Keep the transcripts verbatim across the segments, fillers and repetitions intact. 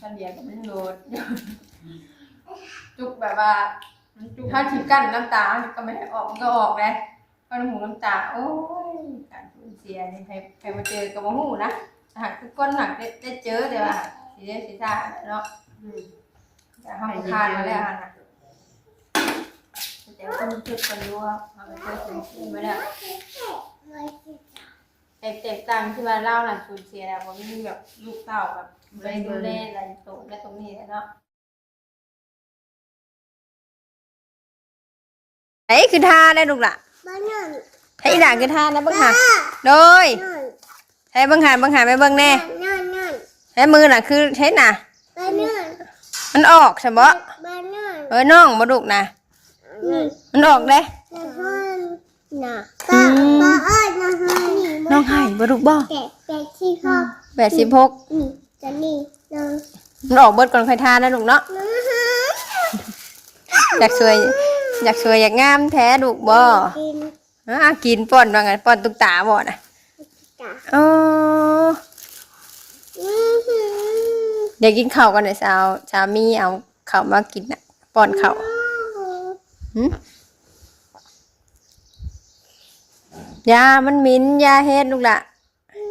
ตอนเดียวก็มันโหลด จุกแบบว่า มันจุก ถ้าสิกั้นน้ำตา ก็ไม่ให้ออก มันก็ออกเลย เพราะน้ำหูน้ำตา โอ้ย การสูญเสียนี่ ใคร ใครมาเจอก็บ่ฮู้นะ หากทุกคนหากได้ ได้เจอ แต่ว่าสิได้สิท่าเนาะ อืม แต่เฮาก็ผ่านมาแล้วหั่นน่ะ แต่คนคิดคนรู้ว่าเฮาก็เจอสูญเสียมาแล้ว แต่แตกต่างที่ว่าลาวน่ะสูญเสียแล้ว บ่มีแบบลูกเต้าแบบ บ่ได้ดูแลหลานโตและตรงนี้แหละเนาะ ไอ้คือท่าได้ลูกล่ะ บ้านนั่น ให้อีหล่าคือท่านะเบิ่งหา บ้า โดย นั่น ให้เบิ่งหา เบิ่งหา แม่เบิ่งแน่ นั่น นั่น ให้มือน่ะคือใช่น่ะ บ้านนั่น มันออกซะบ่ บ้านนั่น เออ น้องบ่ลูกนะ นั่น มันออกเด้ นั่น น่ะ อืม ป้า ป้าอ้อยน้องไห้ น้องไห้บ่ลูกบ่ แปด แปดสิบหก แปดสิบหก นี่ จะนี่ น้อง มันออกเบิดก่อนค่อยทานะลูกเนาะ น้องไห้ อยากสวย อยากสวยอยากงามแท้ลูกบ่ กิน อ่ะ กินป้อนว่าไง ป้อนตุ๊กตาบ่น่ะ จ้ะ อ๋อ อื้อหือ เดี๋ยวกินข้าวก่อนเด้อ สาว สามีเอาข้าวมากินน่ะ ป้อนข้าว อื้อหือ หึ อย่า มันเหม็น อย่าเฮ็ดลูกหล่ะ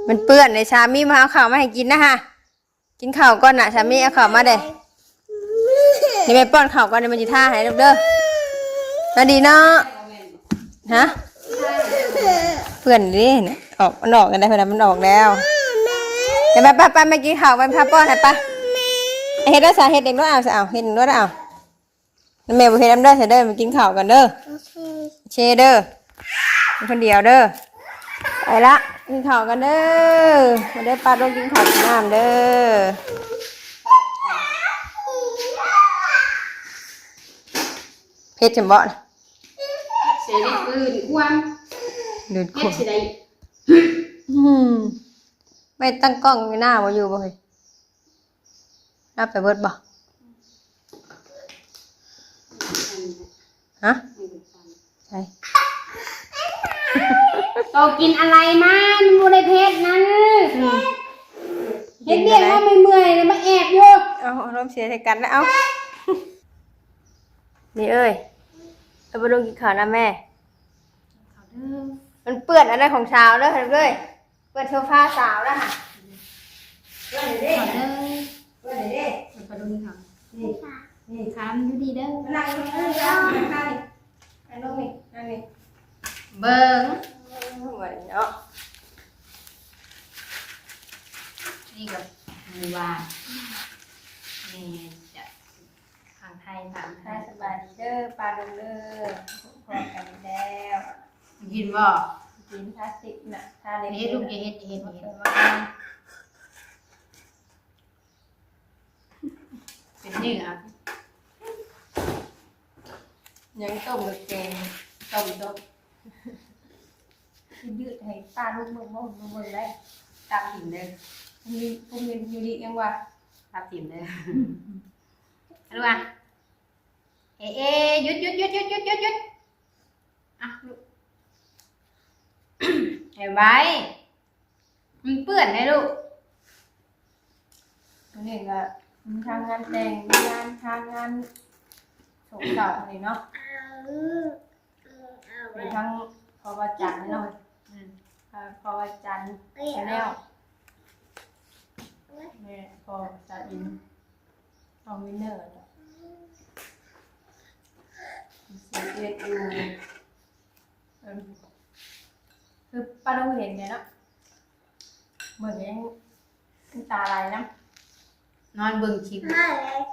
มันเปื้อนเลย สามีมาเอาข้าวมาให้กินนะฮะ กินข้าวก่อนน่ะ สามีเอาข้าวมาเด้ นี่แม่ป้อนข้าวก่อน เดี๋ยวมันสิท่าให้ลูกเด้อ สวัสดีเนาะ ฮะ เปื้อนเด้เนี่ย ออก มันออกกันได้ เพิ่นน่ะ มันออกแล้ว เดี๋ยวไป ไป ไป แม่กินข้าว ไป พาป้อนให้ไป เฮ็ดแล้วซะ เฮ็ดเองด้วย เอาซะ เอา เฮ็ดเองด้วย เอา แม่บ่เฮ็ดนำเด้อ ซะเด้อ มากินข้าวกันเด้อ โอเค โอเคเด้อ กินคนเดียวเด้อ ไปละ กินข้าวกันเด้อ มาเด้อ ป้าต้องกินข้าวกินน้ำเด้อ เผ็ดจังบ่ เสียได้ปืนควง ดูด เฮ็ คว ด สิได้ อืม ไม่ตั้งกล้องอยู่หน้าบ่อยู่บ่เฮ้ย รับไปเบิดบ่ ฮะ ใช่ โตกินอะไรมา มันบ่ได้เผ็ดนะ อืม เฮ็ดเวียกมาเมื่อยๆ แล้วมาแอบอยู่ เอาอารมณ์เสียใส่กันนะ เอา นี่เอ้ย เอาไปลงกินข้าวนะแม่ มันเปื้อนอะไรของสาวเด้อ เด้อ เปื้อนโซฟาสาวแล้วค่ะ เปื้อนเลยเด้ ขอเด้อ เปื้อนเลยเด้ ขอดูนี่ค่ะ นี่ นี่ ถามอยู่ดีเด้อ นั่งลง นั่งลง นั่งลง นั่งลงนี่ นั่งนี่ เบิ่ง เหมือนเนาะ นี่กับมือวาง นี่จะ ทางไทย ทางไทย สบายดีเด้อ ปลาดุกเด้อ พอกันแล้ว กินบ่ กินทาสิบน่ะ ทาเล็ก เฮ็ดลูก เด้อ อย่าเฮ็ด อย่าเฮ็ด อย่าเฮ็ด เป็นเนื้อ ยังต้มกับแกง ต้ม ต้ม ยืดให้ป้าลูกเบิ่ง เบิ่ง เบิ่ง เบิ่งได้ ตับกินเด้อ พรุ่งนี้ พรุ่งนี้อยู่ดียังว่า ตับกินเด้อ อืม อืม อันว่า เอ เอ หยุด หยุด หยุด หยุด หยุด หยุด หยุด อ่ะ ลูก เห็นไว้ มันเปื้อนไหมลูก นี่ก็มีทางงานแต่ง มีงานทางงานศพเก่าเลยเนาะ มีทั้งพอวันจันทร์เนาะ อืม อ่า พอวันจันทร์ Channel แม่พอจะอิน เอาวินเนอร์เนาะ สิบเอ็ดอยู่ เออ คือป้าต้องเห็นไงเนาะ เหมือนยังน้ำตาไหลนะ นอนเบิ่งคลิป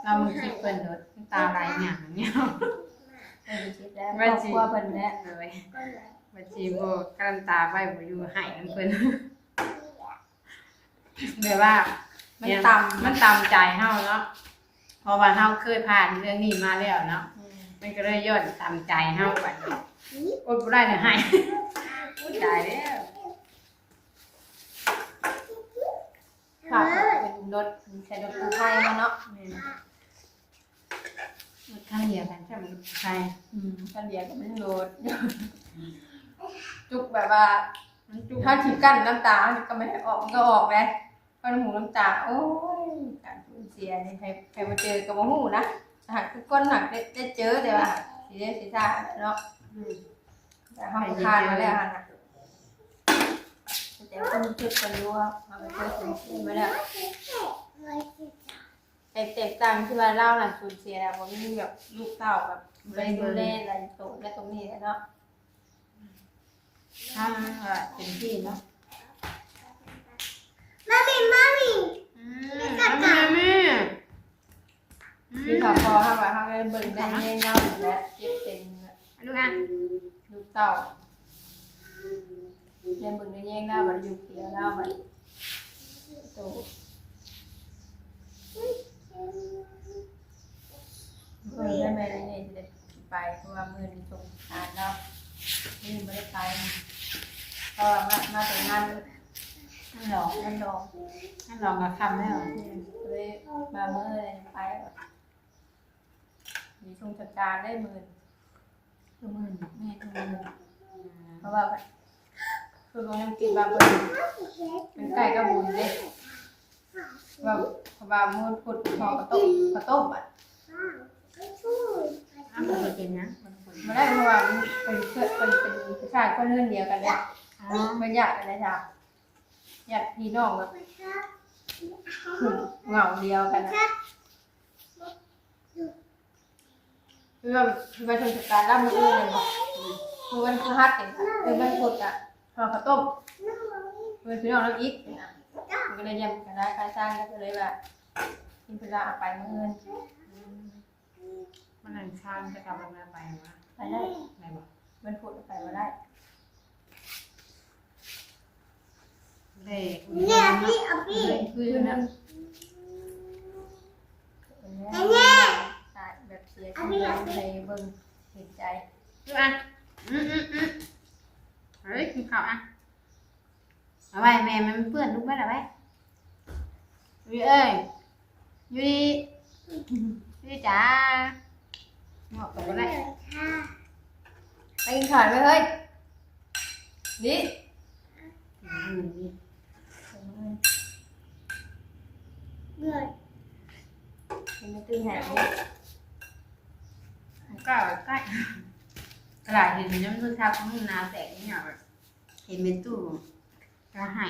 นอนเบิ่งคลิปเพิ่นโดด น้ำตาไหลหยังเนี่ย เบิ่งคลิปแล้ว ว่า ครอบ สิ ครัวเพิ่นแล้ว โดย ว่าสิบ่กลั้นตาไว้บ่อยู่ ไห้นำเพิ่น แบบว่า มัน เนี่ย ตำ มันตำใจเฮาเนาะ เพราะว่าเฮาเคยผ่านเรื่องนี้มาแล้วเนาะ อืม มันก็เลยย้อนตำใจเฮาบัดนี้ อดบ่ได้เลย ไห้ โอ๊ย ตายแล้ว ค่ะ เป็นรถ ใช้รถกู้ภัยมาเนาะ แม่น รถคันเดียวกันใช่ไหม กู้ภัย อืม คันเดียวก็มันโหลด จุกแบบว่า มันจุก ถ้าสิกั้นน้ำตา ก็ไม่ให้ออก มันก็ออกไง เพราะน้ำหูน้ำตา โอ้ย การสูญเสีย สียนี่ใครใครมาเจอก็บ่ฮู้นะ หากทุกคนหากได้ได้เจอแต่ว่าสีเรียนสีซ่าเนาะ อืม แต่เฮาก็ผ่านมาแล้วหั่นน่ะ แต่คนคิดคนรู้ว่าเฮาไปเจอคนคิดมาแล้ว แต่แตกต่างที่ว่าลาวน่ะสูญเสียแล้วบ่มีแบบลูกเต้าแบบบ่ได้ดูแลหลายโตและตรงนี้แหละเนาะ ทำให้ว่าเต็มที่เนาะ Mommy, mommy. อืม Mommy, mommy. อืม ที่เขาพอเฮาว่าเฮาได้เบิ่งได้แยงเล่าและเก็บเป็น ลูกอ่ะ ลูกเต้า ได้เบิ่งได้แยงเล่าบัดอยู่เคียงเล่าบัดโต เออ แม่แม่นี่จะได้ไป เพราะว่ามื้อนี้สงกรานต์เนาะ มื้อนี้บ่ได้ไป เพราะว่ามา มาแต่งาน นั่นหรอ นั่นหรอ นั่นหรอ ก็ค่ำแล้ว อืม ก็เลยมามื้อนี้ไป มีสงกรานต์ได้มื้อ ทุกมื้อ แม่ทุกมื้อ อืม เพราะว่า คือบ่ยังคิดว่าเพิ่น มันใกล้กับบุญเด้ ว่า เพราะว่ามื้อพุธห่อข้าวต้ม ข้าวต้มอะ อ้าว มันเป็นหยังมันเป็น บ่ได้ เพราะว่ามันเป็นเพื่อน เป็น เป็นผู้ชายคนเรือนเดียวกันเลย อ๋อ มันญาติกันเลยจ้ะ ญาติพี่น้องแบบ กลุ่มเหงาเดียวกันอะ คือว่า คือว่าเทศกาลลำมื้ออื่นเลยบ่ คือวันพฤหัสเนี่ย คือวันพุธอะ ห่อข้าวต้ม เพื่อนพี่น้องเราอีก มันก็เลยยังกันได้ค่าสร้าง ก็เลยว่า กินเวลาเอาไปมื้ออื่น อืม มันหลังคามันจะกลับมาไปวะ ไปได้ ได้บ่ วันพุธไปบ่ได้ เด็ก เนี่ยพี่เอาพี่ เด็กคือนะ อันเนี้ย ตายแบบเสียชีวิตในเบิ่งเห็นใจ อ่ะ อืม อืม อืม เฮ้ย กินข้าวอ่ะ เอาไว้ แม่มันเปื้อนลูกไว้ละไว้ วิเอ้ย วิ วิจ๋า บอกกันก็ได้ ไปกินข้าวไปเฮ้ย นี่ อืม นี่ เมื่อย เห็นมันตื่นหาย ก็ใกล้ ตลาดเห็นน้ำมันทาของนาแตกนี่หรอ เห็นเป็นตู้ก็ให้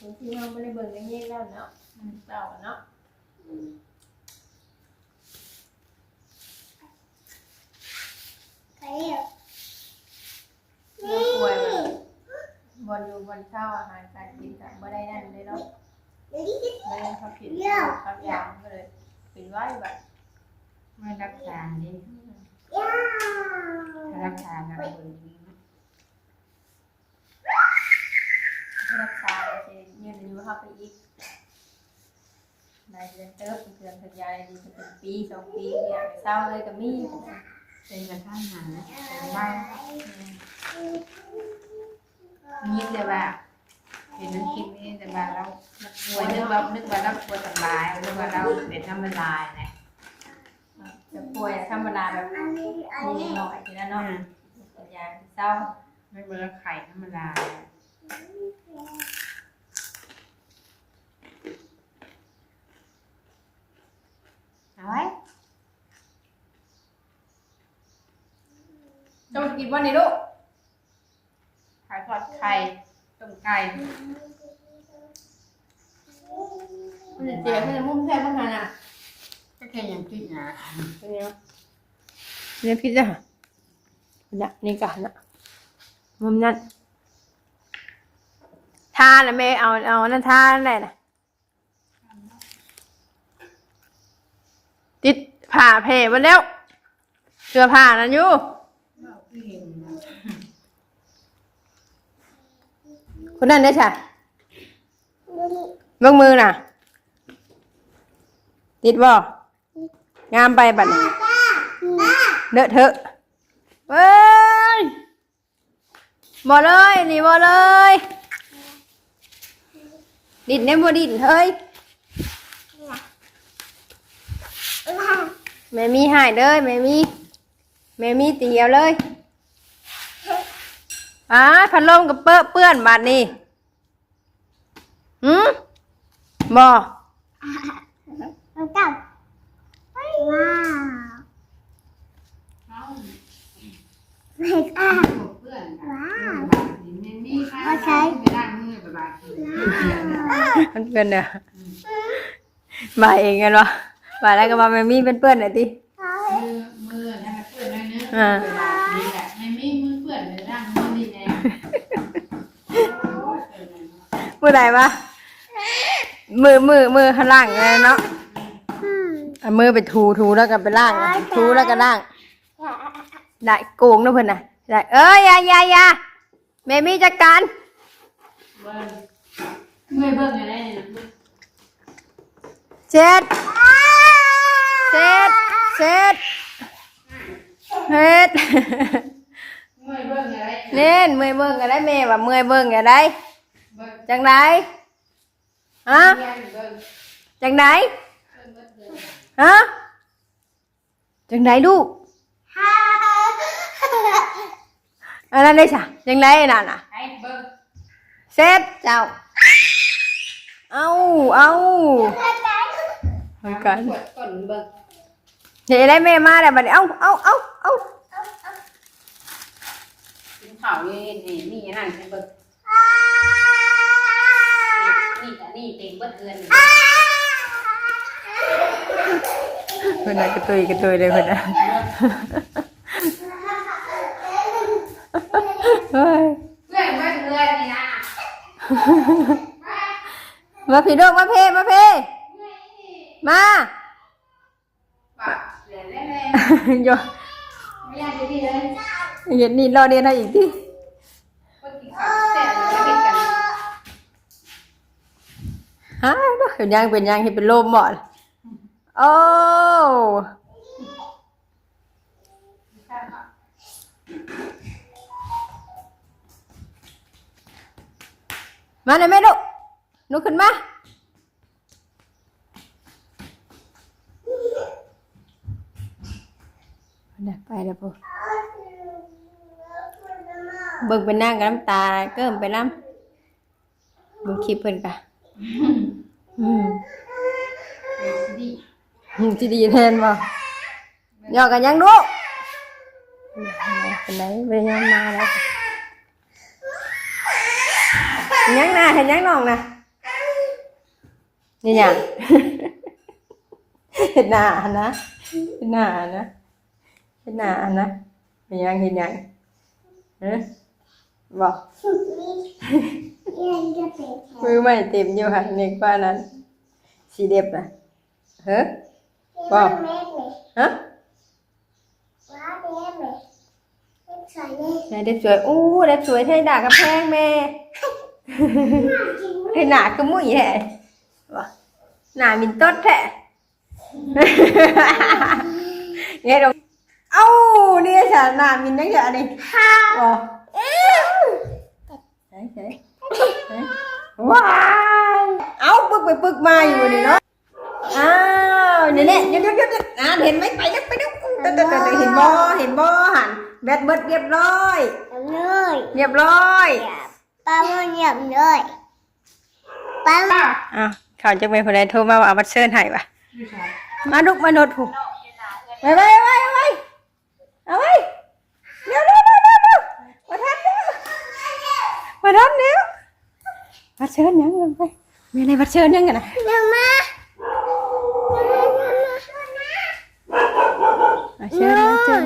บางทีเราไม่ได้เบิ่งในเงี้ยแล้วเนาะ อืม เก่าเนาะ อืม เราป่วยแบบ บ่อนอยู่บ่อนเช่า อาหารการกินก็บ่ได้นั่นเลยเนาะ บ่ได้ขับผิดขับยา มันก็เลยเป็นไว้แบบ ไม่รักษาดิ อืม ถ้ารักษาแบบคนนี้เนาะ รักษาก็สิยืนอายุเฮาไปอีก หลายเดือนเติบ เดือนสัญญาดีก็เป็นปีสองปี อยากเศร้าเลยก็มี เป็นกระทันหันนะ เป็นบ้า อืม นี่แต่ว่า เห็นในคลิปนี้แต่ว่าเราป่วย นึกว่า นึกว่าเราป่วยสบาย นึกว่าเราเป็นธรรมดาไง จะป่วยธรรมดาแบบนิดหน่อยทีละเนาะ อืม สัญญาเศร้า ไม่เบอร์ไข่ธรรมดา เอาไว้ ต้องกินวันนี้ลูก ขายทอดไข่ ต้มไก่ มันจะเจ๋ง มันจะมุ่งแซ่บมากนะ ก็แค่ยังคิดนะ เป็นไงวะ เนี่ยพิซซ่า นะ นี่กันนะ มุมนั้น ทานะแม่ เอา เอานั่นทานั่นแหละนะ ติดผ้าแผ่มาแล้ว เสื้อผ้านั่นอยู่ คนนั้นได้ใช่ เบิ่งมือน่ะ ติดบ่ งามไปบัดนี้ เลอะเทอะ เอ้ย บ่เลย นี่บ่เลย ดิ้นได้บ่ดิ้นเฮ้ย แม่มีหายเด้อ แม่มี แม่มีตีเอาเลย อ้า พัดลมก็เปอะเปื้อนบาดนี้ หืม บ่ น้องเจ้า ว้าว เอา ไม่กล้า เพื่อน ว้าว ไม่มีใคร โอเค ไปล้างมือไปบาด เพื่อนเนี่ย มาเองกันวะ มาแล้วก็มาแม่มี่เป็นเพื่อนหน่อยติ มือ มือนะเพื่อนหน่อยนึง อ่า ไปบาดนี่แหละ ไม่มีมือเพื่อนเลยล้างมือนี่แน่ ผู้ใดวะ มือ มือ มือข้างล่างเลยเนาะ อืม เอามือไปถู ถูแล้วก็ไปล้าง ถูแล้วก็ล้าง ได้โกงนะเพิ่นน่ะ ได้ เอ้ย อย่า อย่า อย่า แม่มี่จัดการ เบิ่ง เมื่อยเบิ่งอะไรเนี่ย เช็ด เช็ด เช็ด เช็ด เมื่อยเบิ่งอะไรเนี่ย เน้น เมื่อยเบิ่งอะไร แม่ว่าเมื่อยเบิ่งอะไร เบิ่ง จังได ฮะ เบิ่ง จังได เบิ่งเบิ่ง ฮะ จังไดลูก อันนั้นได้สะ จังไดนั่นน่ะ ไปเบิ่ง เสร็จเจ้า เอา เอา เหมือนกัน กดต้นเบิ่ง เดี๋ยวได้แม่มาแล้วบัดนี้ เอา เอา เอา เอา กินข้าวนี่ นี่ มีอันนั้นให้เบิ่ง นี่กับนี่เต็มเบิดเฮือน เพิ่นน่ะกระตุยกระตุยเลยเพิ่นน่ะ เฮ้ย เพื่อนเบิดเฮือนนี่นะ มาพี่ลูก มาพี่ มาพี่ มา ปากเสียแน่ๆ โย ไม่อยากจะดีเลย เห็นนี่รอเรียนเอาอีกที คนกินข้าวแซ่บแล้วก็เห็นกัน ฮะ เป็นยัง เป็นยัง เห็นเป็นลมบ่ โอ้ มาเลยแม่ลูก ลุกขึ้นมา ไปแล้วปุ๊ เบิ่งไปนั่งกับน้ำตาเกิมไปน้ำ เบิ่งคลิปเพิ่นกะ อืม ดี อืม สิดีแทนบ่ หยอกกันยังลูก เป็นไร เป็นยังมาแล้ว ยังนะ เห็นยังน้องนะ นี่หยัง เห็นหน้านะ เห็นหน้านะ เห็นหน้านะ เห็นหยัง เห็นหยัง เอ๊ะ บอก มือใหม่เต็มอยู่ค่ะ นึกว่านั้น สีเด็บนะ เฮ้อ บอก ฮะ ไหนเด็บสวย อู้ เด็บสวยแท้ ด่ากับแพงแม่ ให้หน้าคือมุ้ยแท้ วะ หน้ามินต๊ดแท้ เงี้ยดอก เอ้า นี่ฉันหน้ามินนักเยอะนี่ อ๋อ ใช่ใช่ ว้าย เอ้า ปึกไปปึกมาอยู่นี่เนาะ อ้าว นี่แหละ หยุด หยุด หยุด หยุด อ่า เห็นไหม ไปแล้ว ไปแล้ว เดี๋ยว เดี๋ยว เดี๋ยว เห็นบ่ เห็นบ่ หัน แบตเบิดเรียบร้อย เลย เรียบร้อย ปลาหมึกหยำเลย ปลาหมึก อ้าว เขาจะเป็นคนใดโทรมาว่าเอาบัตรเชิญให้วะ มาลูก มาโนดผู้ ไป ไป ไป ไป เอาไว้ เร็ว เร็ว เร็ว เร็ว เร็ว มาทันแล้ว มาทันแล้ว บัตรเชิญยังลงไป มีอะไรบัตรเชิญยังกันนะ เร็วมา บัตรเชิญ บัตรเชิญ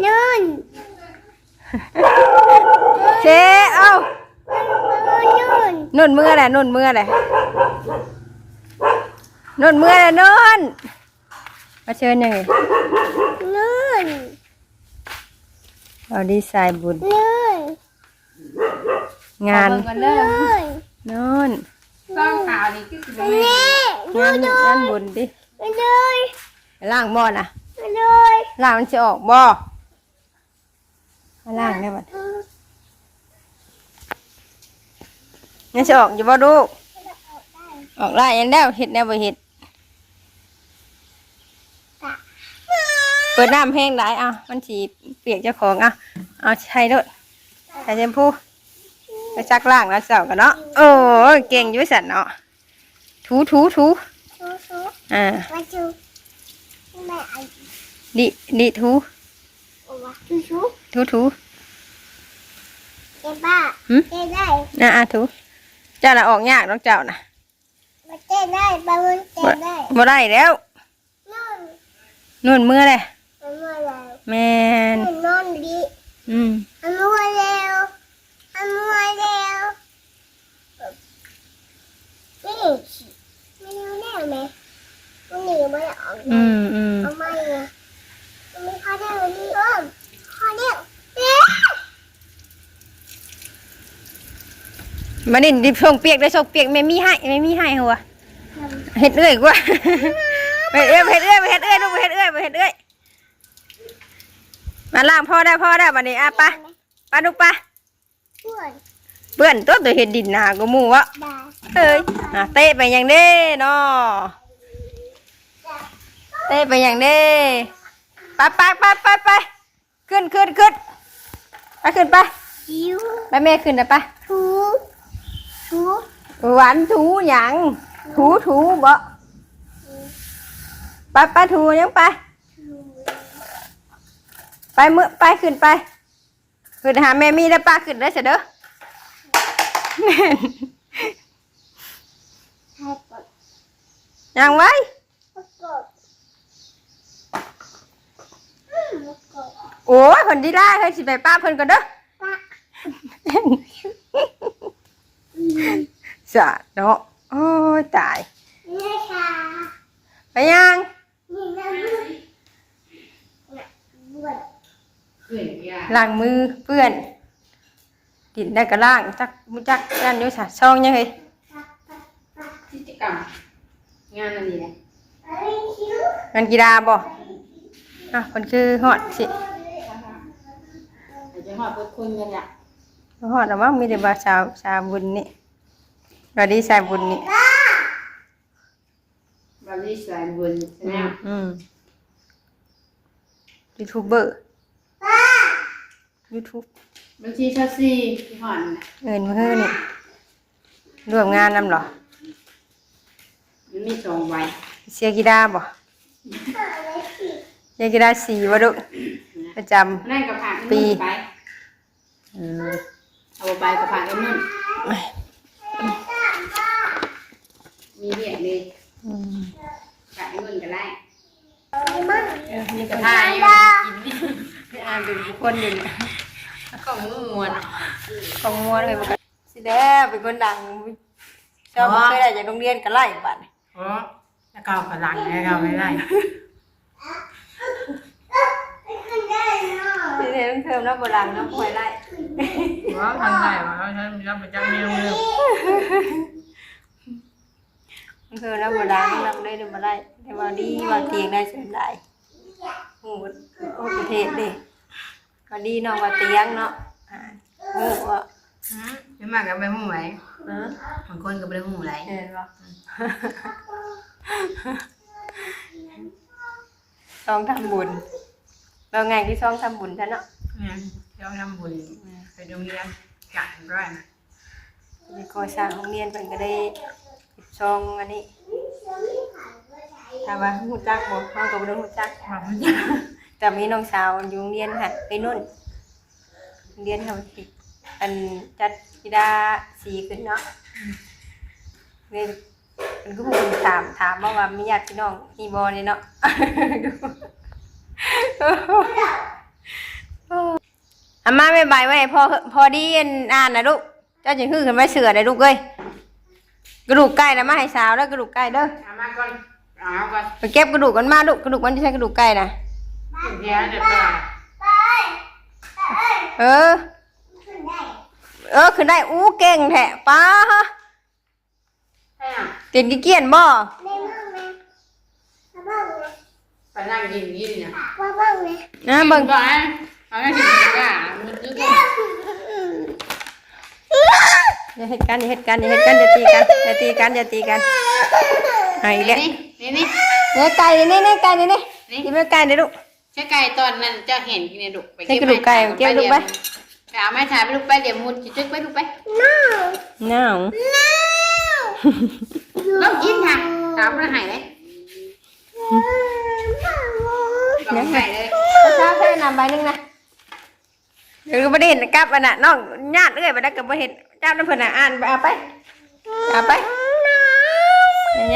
นุ่น เจ๊ เอ้า นุ่น นุ่นเมื่อแหละ นุ่นเมื่อแหละ นุ่นเมื่อแหละ นุ่น มาเชิญยังไง นุ่น เอาดีไซน์บุญ นุ่น งาน เบิ่งกันเด้อ นุ่น นุ่น ซองขาวนี่คือสิบ่แม่น นี่ งาน ดู งานบุญติ ดู ล้างบ่อนะ ดู ล้างมันสิออกบ่ มาล้างได้บัด ยังสิออกอยู่บ่ลูก ออกได้ยังแล้ว เฮ็ดแนวบ่เฮ็ด เปิดน้ำแห้งหลาย เอา มันสิเปียกเจ้าของ เอา เอาใส่โลด ใส่แชมพู ไปซักล้างแล้วเจ้ากันเนาะ โอ้ย เก่งอยู่สันเนาะ ถู ถู ถู ถู ถู อ่า มาถู ไม่เอา นี่ นี่ ถู เอาวะถู ถู ถู ถู เจ๊ป้า หึ เจ๊ได้ อ่า อ่า ถู เจ้าน่ะออกยากน้องเจ้าน่ะ มาเจ๊ได้ ปลาหมึกเจ๊ได้ บ่ได้แล้ว นอน นุ่นเมื่อเลย มันว่าแล้ว แม่น นอนดี อืม มันว่าแล้ว มันว่าแล้ว นี่ ไม่รู้แน่ไหม มันหนีไม่ออก อืม อืม เอาไม่ไง มันไม่เข้าได้ มันไม่อ้อม เข้าได้ เอ๊ะ มานี่ดิ ส่งเปียกได้ ส่งเปียก แม่มีให้ แม่มีให้หัว เฮ็ดเอื้อยกว่า ไปเอื้อย ไปเฮ็ดเอื้อย ไปเฮ็ดเอื้อย ลูก ไปเฮ็ดเอื้อย ไปเฮ็ดเอื้อย มาล้างพ่อได้ พ่อได้ บัดนี้ อ่ะ ไป ไป ลูก ไป เปื่อน เปื่อนตัว ตัวเฮ็ดดินหนาก็หมู่วะ ได้ เอ้ย อ่ะ เตะไปหยังเด้เนาะ เตะไปหยังเด้ ไป ไป ไป ไป ไป ขึ้น ขึ้น ขึ้น ไป ขึ้น ไป หิว ไป แม่ขึ้นนะ ไป ถู ถู หวานถูหยัง ถู ถูบ่ ไป ไป ถูหยัง ไป ถู ไป มื้อ ไป ขึ้น ไป ขึ้น หาแม่มีแล้ว ป้าขึ้นแล้วเสียเด้อ แม่น ให้กด ยังไว้ กด อืม กด โอ้ย เพิ่นดีได้ เฮ้ย สิไปป้าเพิ่นก่อนเด้อ ป้า สะเนาะ โอ้ย ตาย นี่ค่ะ ไปยัง นี่นะ ล้างมือเปื้อน กินได้ก็ล้าง จัก บ่จักนั่นอยู่ซะ ซองยังเฮ้ย กิจกรรม งานอันนี้แหละ งานกีฬาบ่ อ่ะ มันคือฮอดสิ อาจจะฮอดเบิดคนนั่นแหละ ฮอดแล้วมั้ง มีแต่ว่าสาว สาวบุญนี่ สวัสดีสายบุญนี่ บาลีสายบุญ อืม อืม ยูทูบเบอร์ ยูทูบ บัญชีซาวสี่ที่ฮอดน่ะ เงินมื้อนี่ ร่วมงานนำเหรอ มันมีสองใบ เสียกีดาบ่ เสียกีดาสีบ่ลูก ประจำ นั่นก็ผ่าน ปี ไป อืม เอาไปก็ผ่านไอ้นุ่น มีเวียกเลย อืม ผ่านไอ้นุ่นก็ได้ เออ นี่ก็ถ่ายอยู่ กิน อ่านเป็นคนอยู่นี่ ของม่วน ของม่วนเลย สิแล้วเป็นคนดัง ชอบ อ๋อ เคยได้จากโรงเรียนก็ไล่บัด อ๋อ แล้วก็เอาพลังให้เราไม่ได้ สิเรียนเพิ่มแล้วบ่ดังเนาะ บ่ค่อยได้ ว่าทำได้วะ เขาใช้มันจะไปจับแมวเลย มันคือแล้วบ่ดัง นำได้หรือบ่ได้ แต่ว่าดี ว่าเตียงได้ส่วนหลาย ฮู้ โอ้ ประเทศเด้ ก็ดีเนาะ ว่าเตียงเนาะ อ่า ฮู้ว่า อืม เดี๋ยวมาก็ไปฮู้ไหว ฮะ บางคนก็บ่ได้ฮู้ไหว เห็นบ่ ซองทำบุญ เราไงที่ซองทำบุญซะเนาะ เนี่ย ซองทำบุญ อืม ไปโรงเรียน กะร้อยนะ มีก่อสร้างโรงเรียนเพิ่นก็ได้ซองอันนี้ ถ้าว่าฮู้จักบ่ เฮาก็บ่ได้ฮู้จัก ว่าฮู้จัก แต่มีน้องสาวอยู่โรงเรียนหั่น ไปนุ่น โรงเรียนเฮาสิ อัน จัดกีฬาสีขึ้นเนาะ อืม เลย มันก็คงถาม ถามมาว่ามีญาติพี่น้องมีบ่เนี่ยเนาะ เอามาใบใบไว้ให้พ่อ พ่อดีอันอ่านนะลูก เจ้าจะหื้อขึ้นมาเสือได้ลูกเอ้ย กระดูกไก่นะมาให้สาวเด้อ กระดูกไก่เด้อ เอามาก่อน เอาก่อน ไปเก็บกระดูกมันมาลูก กระดูกมันจะใช่กระดูกไก่นะ เดี๋ยวเดี๋ยวไปเอา เออ เออ ขึ้นได้ อู้ เก่งแท้ ป้า ใช่อ่ะ เก่งขี้เกียจบ่ ไปนั่งกินกินเนี่ย นะเบิ่ง ก่อน เอานั่งกินกันอ่ะ มันคือกัน อย่าเฮ็ดกัน อย่าเฮ็ดกัน อย่าเฮ็ดกัน อย่าตีกัน อย่าตีกัน อย่าตีกัน เอาอีกแล้ว นี่ นี่ นี่ นี่ไก่ นี่ นี่ไก่ นี่ นี่ นี่ กินไว้ไก่ นี่ลูก ใช่ไก่ตอนนั้นเจ้าเห็นกินในดุไป ใช่กระดูกไก่ เก็บมา เก็บลูกไป เก็บ เอาไม้ถ่ายไปลูกไป เดี๋ยวมุดจะจึกไปลูกไป หนาว หนาว หนาว ต้องกินค่ะ ถามมาหายเลย ร้องไห้เลย เช้าใส่น้ำใบหนึ่งนะ เดี๋ยวก็บ่ได้เห็นกับอันน่ะ น้องญาติเอื้อยไปแล้วก็บ่เห็น จับน้ำเพิ่นน่ะ อ่านไป เอาไป เอาไป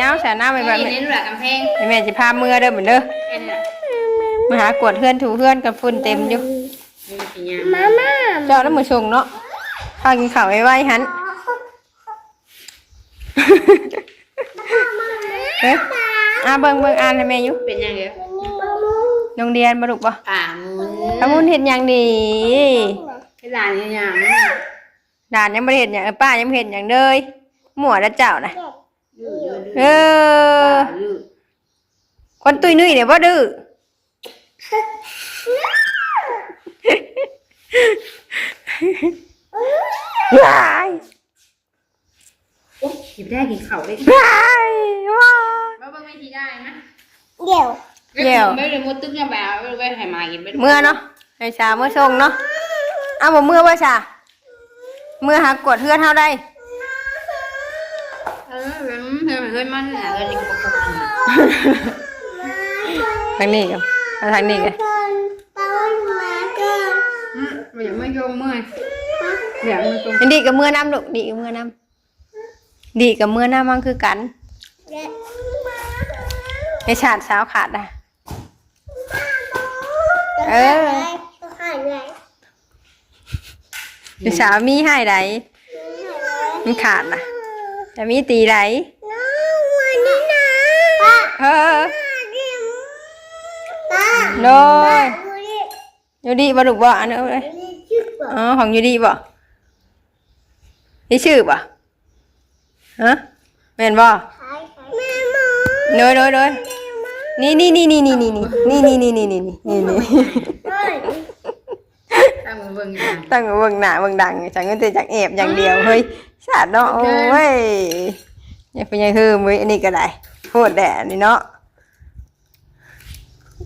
ยาวสาน้ำไปแบบ นี่ นี้ นี่ลูกหลานกำแพง แม่สิพาเมือเด้อ เหมือนเด้อ เป็นน่ะ มาหากวาดเฮือนถูเฮือนกับฝุ่นเต็มอยู่ นี่สิยาม มาม่า เจ้าแล้วมือชงเนาะ พากินข้าวไวๆหัน เอ๊ะ อ่า เบิ่ง เบิ่ง อ่านให้แม่อยู่ เป็นยังไง โรงเรียนบ่ลูกบ่ ป่ามุน ป่ามุนเฮ็ดหยังดี ให้หลานเฮ็ดหยัง หลานยังบ่ได้เฮ็ดหยัง เออ ป้ายังบ่เฮ็ดหยังเลย มั่วแล้วเจ้านะ ดื้อดื้อดื้อ เออ ดื้อ คนตุ้ยนุ้ยเนี่ยบ่ดื้อ ว้าย โอ๊ย หยิบได้กินข้าวได้ ว้าย ว้าย มาเบิ่งแม่ทีได้นะ เดี๋ยว เดี๋ยว ไม่ได้มดตึกเนี่ย ไปเอาไว้ให้หมากินไป เมือเนาะ ให้สาเมือส่งเนาะ เอาบ่เมือบ่สา เมือหากวาดเฮือนเฮาได้ เออ เฮือน เฮือนมันน่ะ เฮือนนี่ก็ปกติ ทางนี้ก็ มาทางนี้ก็ อืม บ่อยากมาโยมเมื่อย บ่อยากมาโยม อันนี้ก็เมือนำลูก นี่ก็เมือนำ ดีกับเมือหน้ามันคือกัน ไอ้ชาติสาวขาดอ่ะ เออ ไอ้สาวมีให้ใด มันขาดนะ จะมีตีใด เออ โดย อยู่ดีบ่ลูกบ่ อันนี้ อ๋อ ของอยู่ดีบ่ นี่ชื่อบ่ ฮะ แม่นบ่ โดย โดย โดย นี่ นี่ นี่ ตั้งมาเบิ่งหน้า ตั้งมาเบิ่งหน้าเบิ่งดัง จักเงินแต่จักแอบอย่างเดียว เฮ้ย สาดเนาะ โอ้ย อย่าไปยังเฮิมเว้ย อันนี้ก็ได้ โพดแดดนี่เนาะ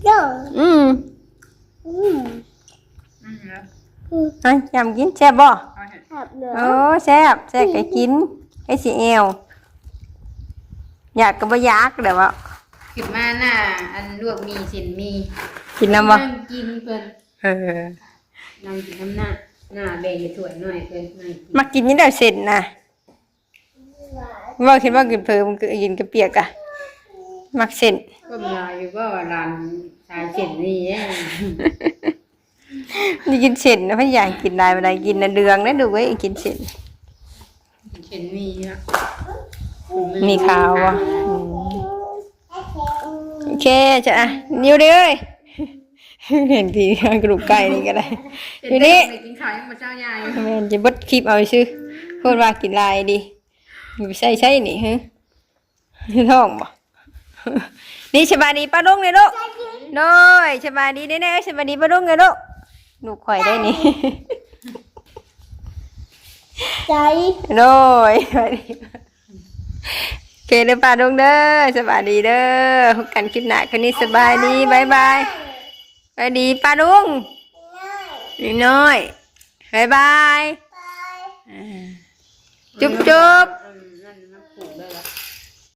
เดี๋ยว อืม อืม อืม อ่ะ ยำกินแซ่บบ่ เอาเถอะ ครับเดี๋ยว โอ้ แซ่บ แซ่บก็กิน ให้สิแอว อยากก็บ่อยากเด้อวะ ขึ้นมาหน้า อันลวกหมี่เส้นหมี่ กินนำบ่ นั่งกินเพิ่น เออ นั่งกินนำหน้า หน้าแบ่งให้ถ้วยหน่อยเพิ่น นั่งกิน มักกินนี่แหละเส้นนะ ว่าคิดว่ากินเพิ่มกินกะเปียกอะ มักเส้น ก็มีอยู่ก็ร้านขายเส้นนี่เอง นี่กินเส้นนะ เพิ่นอยากกินได้บ่ได้ กินนะเดืองนะลูกเอ้ย กินเส้น เส้นหมี่อะ มีขาวบ่ อืม โอเคจ้ะ อ่ะ นิ้วเด้ย เห็นทีกระดูกไก่นี่ก็ได้ อยู่นี่ ไปกินข้าวยังบ่เช้ายาย แม่นจะเบิดคลิปเอาซื่อ โคตรว่ากินหลายดี อยู่ไปใส่ใส่นี่ ฮะ ท้องบ่ นี่สบายดีป้าลุงเลยลูก โดย สบายดีเด้อ สบายดีป้าลุงเลยลูก ลูกข่อยได้นี่ ใจ โดย โอเคเด้อป้าลุงเด้อ สบายดีเด้อ พบกันคลิปหน้า คืนนี้สบายดี บ๊ายบาย สบายดีป้าลุง น้อย บ๊ายบาย อ่า จุ๊บจุ๊บ